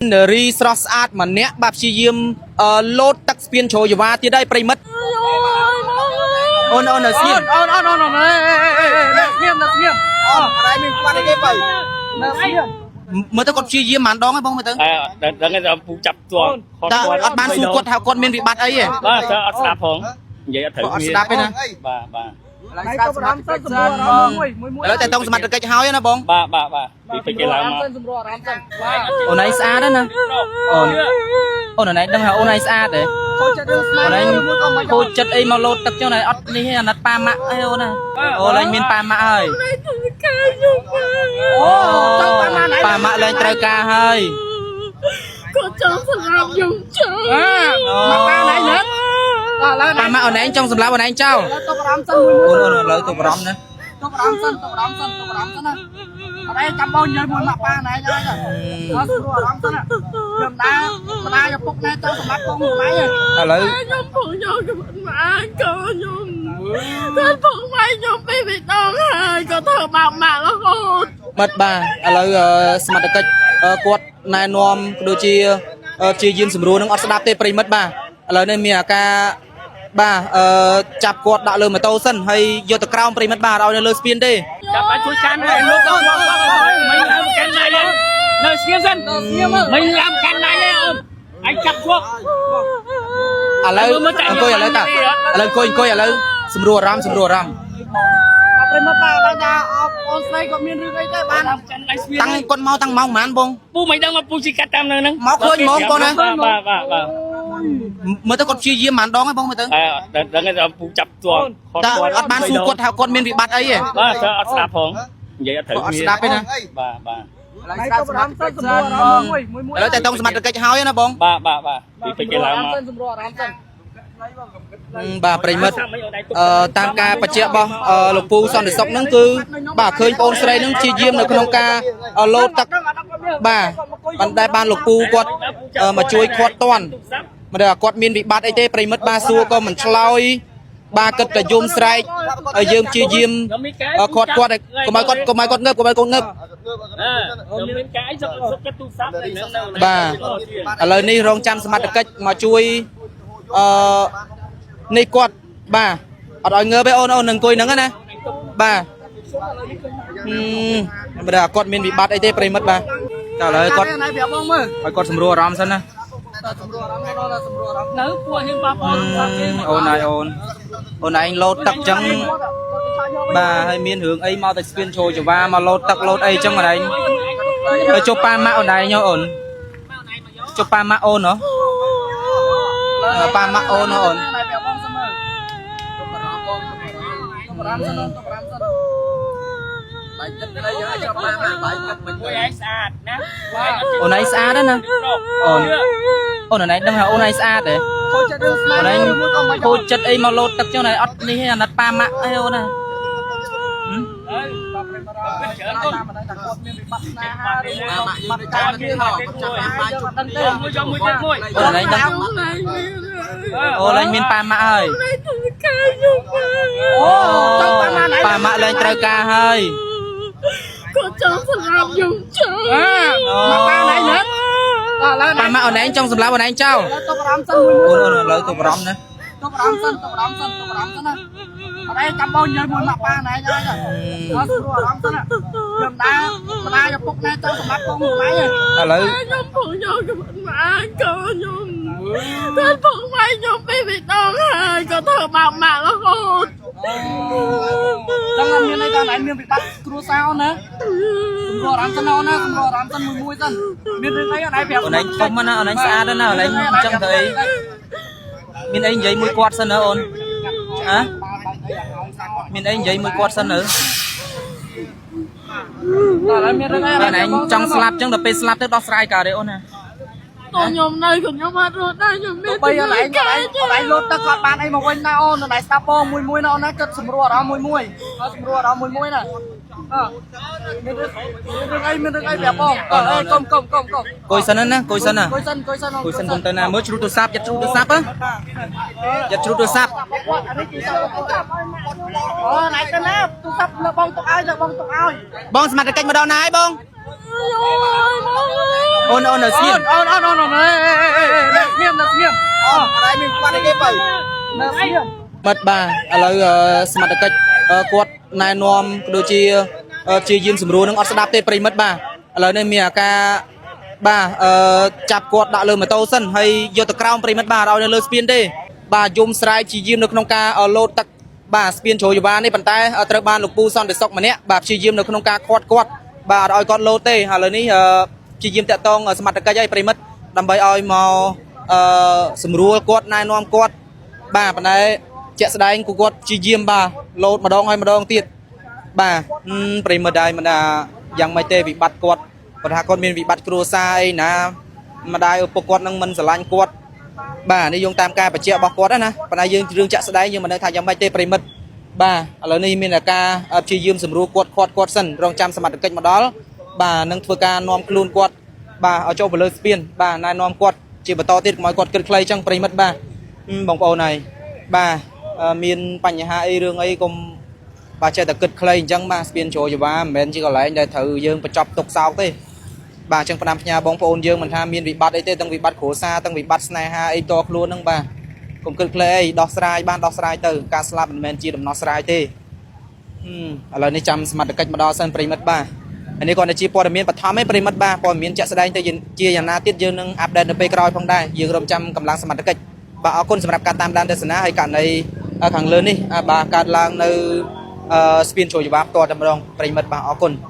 នារីស្រស់ស្អាតម្នាក់បាទព្យាយាមលោតទឹកស្ពានជ្រោយចង្វាទៀតហើយប្រិមិត្តអូនអូននៅស្ងៀម អូនអូនអូនអូនអេអេអេស្ងៀមស្ងៀម អូនអរមានបាត់អីគេបើ នៅស្ងៀម មើលទៅគាត់ព្យាយាមប៉ុន្មានដងហើយបងមើលទៅ អើដឹងតែពូចាប់តង តើអត់បានសួរគាត់ថាគាត់មានវិបត្តិអីទេ បាទតើអត់ស្ដាប់ផងនិយាយអត់ត្រូវ អត់ស្ដាប់ទេណា បាទបាទ ឡៃទៅអារម្មណ៍សិនសម្រួលអារម្មណ៍មួយមួយមួយ ឥឡូវតែតងសមត្ថកិច្ចហើយណាបង បាទបាទបាទពីពេកគេឡើងមក សម្រួលអារម្មណ៍សិនបាទ អូនឯងស្អាតណាអូនអូនឯងដឹងថាអូនឯងស្អាតទេ ខូចចិត្តរឿងស្នេ អូនឯង ហ៍មួយក៏មិន ខូចចិត្តអីមកលោតទឹកចឹងឯងអត់នេះទេអាណិតប៉ាម៉ាក់អីអូនណាអូនឯងមានប៉ាម៉ាក់ហើយ អូចង់តាមណា ប៉ាម៉ាក់លែងត្រូវការហើយ គាត់ចង់សម្រាប់ខ្ញុំចោល មកប៉ាណៃណាតើឡើយ ប៉ាម៉ាក់អូនឯងចង់សម្លាប់អូនឯងចោល ទៅអារម្មណ៍សិនមួយមួយ អូនអូនឥឡូវទៅបារម្ភណា ទៅអារម្មណ៍សិនទៅអារម្មណ៍សិនទៅអារម្មណ៍សិនណាអរេចាំបងនិយាយមួយមកប៉ាណៃហើយអត់សម្រួលអារម្មណ៍សិនខ្ញុំដាម្ដាយឪពុកណែចង់សម្រាប់បងខ្លួនឯង ឥឡូវ ខ្ញុំផងយកខ្ញុំមកកូនខ្ញុំគាត់ផងវាយខ្ញុំពីរដងហើយគាត់ធ្វើបាបម៉ាក់រហូត មិត្តបាទឥឡូវសមត្ថកិច្ចគាត់ណែនាំក៏ដូចជាព្យាយាមសម្រួលនឹងអត់ស្ដាប់ទេប្រិមិត្តបាទឥឡូវនេះមានអាការបាទចាប់គាត់ដាក់លើម៉ូតូសិនហើយយកទៅក្រោមប្រិមិត្តបាទឲ្យនៅលើស្ពានទេ ចាប់ឲ្យជួយចានហើយលោកទៅមិនឡើងកាន់ណៃនៅស្ងៀមសិនមិនឡើងកាន់ណៃទេអូនអញចាប់ពួក ឥឡូវអង្គុយឥឡូវតាឥឡូវអង្គុយអង្គុយឥឡូវសម្រួលអារម្មណ៍សម្រួលអារម្មណ៍ បាទប្រិមត្តបាទបានថាអូនស្រីក៏មានរឿងអីទេបាន កាន់ដៃស្ពាន តាំងគាត់មកតាំងម៉ោងប៉ុន្មានបង ពូមិនដឹងមកពូជីកាត់តាមនៅហ្នឹង មកឃើញហ្មងបងណា បាទបាទបាទបាទ មើលទៅគាត់ព្យាយាមប៉ុន្មានដងហើយបងមើលទៅ អើដឹងតែពូចាប់តង តើអត់បានសួរគាត់ថាគាត់មានវិបត្តិអីទេ បាទតើអត់ស្ដាប់ផងនិយាយអត់ត្រូវ អត់ស្ដាប់ទេណា បាទបាទ ឡៃទៅអារម្មណ៍សិនសម្រួលអារម្មណ៍មួយមួយមួយ ឥឡូវតែតងសមត្ថកិច្ចហើយណាបង បាទបាទបាទពីពេកគេឡើងមក សម្រួលអារម្មណ៍សិន បាទប្រិមិត្តតាមការបញ្ជាក់របស់លោកពូសន្តិសុខហ្នឹងគឺបាទឃើញបងស្រីហ្នឹងព្យាយាមនៅក្នុងការលោតទឹកបាទប៉ុន្តែបានលោកពូគាត់មកជួយគាត់តាន់មិនដឹងថាគាត់មានវិបត្តិអីទេប្រិមិត្តបាទសួរក៏មិនឆ្លើយបាទគិតតែយំស្រែកឲ្យយើងព្យាយាមគាត់គាត់កុំឲ្យគាត់កុំឲ្យគាត់ងើបកុំឲ្យគាត់ងើប មានកាយសុកសុកទូរស័ព្ទនៅ បាទឥឡូវនេះរងចាំសមត្ថកិច្ចមកជួយអឺនេះគាត់បាទអត់ឲ្យងើបទេអូនអូននឹងអង្គុយហ្នឹងណាបាទមិនដឹងគាត់មានវិបត្តិអីទេប្រិមិត្តបាទតែឥឡូវគាត់ ណៃប្រាប់បងមើល ឲ្យគាត់សម្រួលអារម្មណ៍សិនណា សម្រួលអារម្មណ៍ដល់សម្រួលអារម្មណ៍ នៅពួកយើងប៉ះពាល់ទូរស័ព្ទគេ អូនហើយអូនអូនឯងលោតទឹកចឹងបាទហើយមានរឿងអីមកតែស្ពានជ្រោយចង្វាមកលោតទឹកលោតអីចឹងអូនឯងទៅចុះប៉ាម៉ាក់អូនឯងហ៎អូនចុះប៉ាម៉ាក់អូនហ៎ប៉ាម៉ាក់អូនហ៎អូន ណៃប្រាប់បងសិនមើលទុកអារម្មណ៍បងទុកអារម្មណ៍សិនទុកអារម្មណ៍សិន បាយទឹកនេះយើងចាប់បានបាយទឹកមិន មួយឯងស្អាតណា អូនឯងស្អាតណាអូនអូនឯងដឹងថាអូនឯងស្អាតទេ ខូចចិត្តរឿងស្នេ អូនឯង ហ៍មួយក៏មិន ខូចចិត្តអីមកលោតទឹកចឹងឯងអត់នេះទេអាណិតប៉ាម៉ាក់អីអូនណា បាទប្រិមត្តច្រើនតាមមិនដឹងថាគាត់មានវិបត្តិស្នេហាឬ បា ក៏ ក់យើងចាំទៀតហ៎ចាំបានបាយជុំ ដឹងទេ មួយយកមួយទៀតមួយ អូនឯងដឹង ខ្ញុំណៃមាន អូនឯងមានប៉ាម៉ាក់ហើយ ណៃធ្វើការខ្ញុំ អូចង់តាមណាណៃ ប៉ាម៉ាក់លែងត្រូវការហើយ គាត់ចង់សម្រាប់ខ្ញុំចោល មកប៉ាណៃណាតើឡើយ ប៉ាម៉ាក់អូនឯងចង់សម្លាប់អូនឯងចោល ទុកអារម្មណ៍សិនមួយមួយ អូនអូនឥឡូវទៅបារម្ភណា ទុកអារម្មណ៍សិនទុកអារម្មណ៍សិនទុកអារម្មណ៍សិនណាអរេចាំបងនិយាយមួយមកប៉ាណៃហើយអត់សម្រួលអារម្មណ៍សិនខ្ញុំដាម្ដាយឪពុកណែចង់សម្រាប់បងខ្លួនឯង ឥឡូវ ខ្ញុំផងយកខ្ញុំមកកូនខ្ញុំគាត់ផងវាយខ្ញុំពីរដងហើយគាត់ធ្វើបាបម៉ាក់រហូត ចង់មានអីដល់ឯងមានវិបត្តិគ្រួសារអូនណាសម្រួលអារម្មណ៍សិនអូនណាសម្រួលអារម្មណ៍សិនមួយមួយសិនមានរឿងអីអូនឯងប្រាប់ អូនឯងធំណាអូនឯងស្អាតណាអូនឯងចង់ទៅអីមានអីនិយាយមួយគាត់សិនណាអូនហ៎មានអីនិយាយមួយគាត់សិននៅ តើឥឡូវមានរឿងអី អូនឯងចង់ស្លាប់ចឹងដល់ពេលស្លាប់ទៅដោះស្រាយកើតទេអូនណា តខ្ញុំនៅក៏ខ្ញុំអត់រត់ដែរខ្ញុំមាន បីអូនឯងអូនឯងអូនឯងលោតទឹកគាត់បានអីមកវិញណាអូនអូនឯងស្ដាប់បងមួយមួយណាអូនណាគិតសម្រួលអារម្មណ៍មួយមួយអត់សម្រួលអារម្មណ៍មួយមួយណាអើមានរឿងមានរឿងអីមានរឿងអីប្រាប់បងអើអើកុំកុំកុំកុំ គួយសិនណាគួយសិនណា គួយសិនគួយសិន គួយសិនកុំទៅណាមើលជ្រុះទូរស័ព្ទយ៉ាត់ជ្រុះទូរស័ព្ទហ៎យ៉ាត់ជ្រុះទូរស័ព្ទ គាត់អានេះទូរស័ព្ទអូនឯងទៅណាទូរស័ព្ទលើបងទុកឲ្យលើបងទុកឲ្យ បងសមត្ថកិច្ចមកដល់ណាហើយបង យមក អូនអូននៅស្ងៀម អូនអូនអូនអូនអេអេអេអេស្ងៀមនៅស្ងៀម អូនអត់ឯងមានបាត់អីគេបើ នៅស្ងៀម មិត្តបាទឥឡូវសមត្ថកិច្ចគាត់ណែនាំក៏ដូចជាព្យាយាមសម្រួលនឹងអត់ស្ដាប់ទេប្រិមិត្តបាទឥឡូវនេះមានអាការបាទអឺចាប់គាត់ដាក់លើម៉ូតូសិនហើយយកទៅក្រោមប្រិមិត្តបាទឲ្យនៅលើស្ពានទេបាទយំស្រែកព្យាយាមនៅក្នុងការលោតទឹកបាទស្ពានជ្រោយចង្វានេះប៉ុន្តែត្រូវបានលោកពូសន្តិសុខម្នាក់បាទព្យាយាមនៅក្នុងការខាត់គាត់បាទអត់ឲ្យគាត់លោតទេឥឡូវនេះព្យាយាមតាក់ទងសមត្ថកិច្ចឲ្យប្រិមិត្តដើម្បីឲ្យមកអឺសម្រួលគាត់ណែនាំគាត់ បាទប៉ុន្តែជាក់ស្ដែងគូគាត់ព្យាយាមបាទលោតម្ដងហើយម្ដងទៀតបាទហឹមប្រិមិត្តហើយមិនថាយ៉ាងម៉េចទេវិបត្តិគាត់គាត់ថាគាត់មានវិបត្តិគ្រួសារអីណាម្ដាយឪពុកគាត់នឹងមិនស្រឡាញ់គាត់បាទនេះយោងតាមការបញ្ជាក់របស់គាត់ណាប៉ុន្តែយើងរឿងជាក់ស្ដែងយើងមិនដឹងថាយ៉ាងម៉េចទេប្រិមិត្តបាទឥឡូវនេះមានតែការព្យាយាមសម្រួលគាត់គាត់គាត់សិនរងចាំសមត្ថកិច្ចមកដល់បាទនឹងធ្វើការនាំខ្លួនគាត់បាទឲ្យចូលទៅលើស្ពានបាទណែនាំគាត់ជាបន្តទៀតកុំឲ្យគាត់គិតខ្លីចឹងប្រិមិត្តបាទ ហឹមបងប្អូនហើយបាទមានបញ្ហាអីរឿងអីកុំបាទចេះតែគិតខ្លីអញ្ចឹងបាទស្ពានជ្រោយចង្វាមិនមែនជាកន្លែងដែលត្រូវយើងបញ្ចប់ទុកសោកទេបាទអញ្ចឹងផ្ដាំផ្ញើបងប្អូនយើងមិនថាមានវិបត្តិអីទេទាំងវិបត្តិគ្រួសារទាំងវិបត្តិស្នេហាអីតខ្លួនហ្នឹងបាទកុំគិតខ្លីអីដោះស្រាយបានដោះស្រាយទៅការស្លាប់មិនមែនជាដំណោះស្រាយទេហឹមឥឡូវនេះចាំសមត្ថកិច្ចមកដល់សិនប្រិមិត្តបាទអានេះគ្រាន់តែជាព័ត៌មានបឋមឯងប្រិមិត្តបាទព័ត៌មានជាក់ស្ដែងទៅជាយ៉ាងណាទៀតយើងនឹងអាប់ដេតនៅពេលក្រោយផងដែរយើងរំចាំកម្លាំងសមត្ថកិច្ចបាទអរគុណសម្រាប់ការតាមដានទស្សនាហើយករណីខាងលើនេះបាទកើតឡើងនៅស្ពានជ្រោយចង្វាផ្ទាល់តែម្ដងប្រិមិត្តបាទអរគុណ។